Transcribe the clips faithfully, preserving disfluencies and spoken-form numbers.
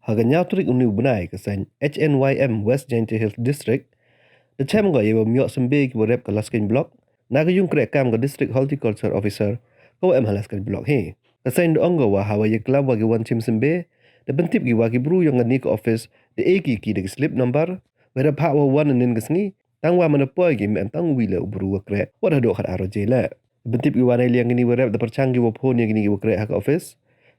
Ha ka ñiaw tarik uni u bnai ka seiñ H N Y M West Jaintia Hills District da chem ko ya wa ym yoh symbe ki wa rep ka Laskeiñ Block na ka yung kreh kam ka District Horticulture Officer ka wa em ha Laskeiñ Block hi. Ka seiñ da ong ko wa ha wa ya klam wa ki wan chim symbe da pyntip ki wa ki bru yong kani ka office da e ki ki da ki slip number, wa da phah wa wan nin ka sngi, tang wa man da poi ki ym em tang wi le u bru wa kreh, wa da doh khat aro je le. Pyntip ki wa nei liang kini wa rep da pyrchang ki wa phone ya kini ki wa kreh ha ka office.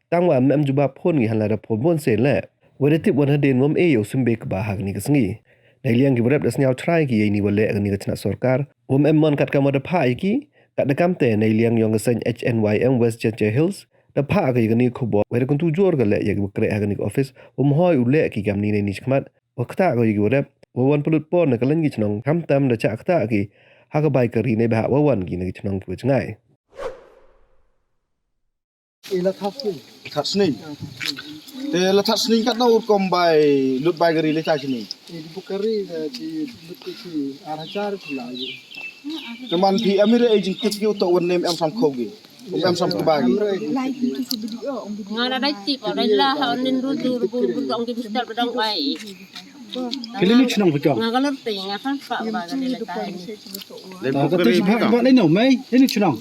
Tang wa ym em jubab phone ki, hanla da phone bun sen le. Wa da tip wan hadien wa ym e yow symbe kba ha kani ka sngi. Nei liang ki wa rep da sñiaw chrai ki ya ini wa leh kani ka chnat sorkar wa ym em mon kat kam wa da phah ya ki. Kat da kam te nei liang yong ka seiñ H N Y M West Jaintia Hills da phah ka ya kani ka khubor, wa da kyntu jur ka leh ya ki wa kreh ha kani ka office wa ym hoi u leh ki kamni nei ni chkhmat. Wa ktah ko ya ki wa rep wa wan pynlut por na ka leng ki chnong, khamtam da chah ktah ki ha ka bai kari nei bha wa wan ki na ki chnong ki wa jngai. I la that sning. That sning. Te la that sning kat na ur kom bai lut bai kari le cha sning. I di bukari da di lut ki chi ar hajar ki la yi. Te man phi amire e jingkit ki u toh wan nem em sam khop ki. Em sam kba ki. Nga na dai tip, dai la ha nin ru ru ru ru dong ki bistar dong ai. Kili ni chnong phi chong? Nga ka ler te nga kan pa ba ni le tai. Dai bukari ba, ba ni no mai, ni chnong.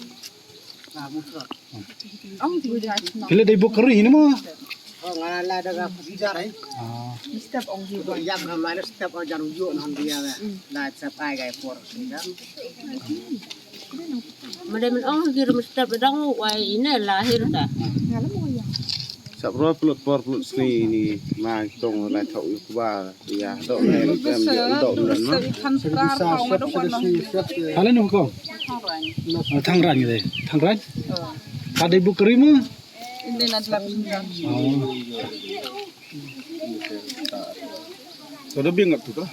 Kili dai bukari ni mo. Oh, nga la da ga kujar ai. Ah. Step ong ji ba. Yap nga mai step ong jar ujo nan dia. Da step ai gai por. Made men ong gir mustap dang wai ine lahir ta. Sap ro plut por plut sni ni ma tong la thok yu kba ya do ne kem ya do ne ma. Hala nu ko. Thang ran ni de. Thang ran. Ka de bukri ma. Inde na dlap. Oh. Kada bing ap tu ka.